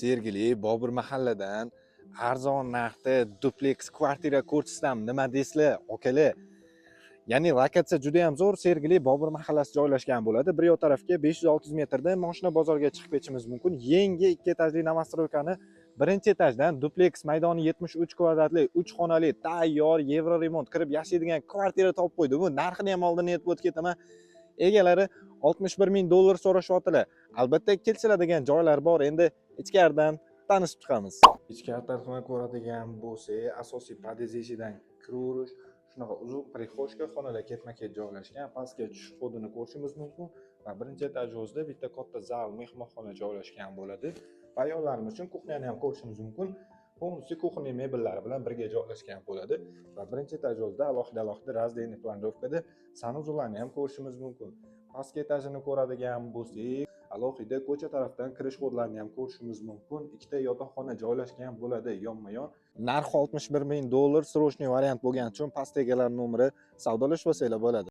Sergeli, Bobur mahalladan arzon narxda dupleks kvartira ko'rsatsam, nima deysizlar, akalar? Ya'ni lokatsiya juda ham zo'r. Sergeli, Bobur mahallasi joylashgan bo'ladi. Bir yoq tarafga 500-600 metrda moshina bozorga chiqib ketishimiz mumkin. Yangi ikki etajli новостройка ni birinchi etajdan dupleks, maydoni 73 kvadratli, 3 xonali, tayyor евроремонт, kirib yashaydigan kvartira topib qo'ydi. Bu narxini ham oldin aytib o'tib ketaman. Egalari 61 ming dollar so'rashyaptilar. Albatta, kelishiladigan joylar bor. Endi ichkaridan tanishib chiqamiz. Ichkari tarafdan ko'radigan bo'lsak, asosiy podъезд eshigidan kiraverish, shunaqa uzun прихожка, xonalar ketma-ket joylashgan, pastga tushish ход ini ko'rishimiz mumkin va birinchi etaj o'zida bitta katta zal, mehmonxona joylashgan bo'ladi. Va ayollarimiz uchun кухня ni ham ko'rishimiz mumkin. Полностью кухонный mebellari bilan birga joylashgan bo'ladi va birinchi etaj o'zida alohida alohida раздельный планировка da санузел larni ham ko'rishimiz mumkin. Pastki etajini ko'radigan bo'lsak, alohida ko'cha tarafdan kirish ход larini ham ko'rishimiz mumkin. Ikkita yotoqxona joylashgan bo'ladi yonma-yon. Narxi 61 ming dollar, срочный variant bo'lgani uchun pastda egalar nomeri, savdolashib olsanglar bo'ladi.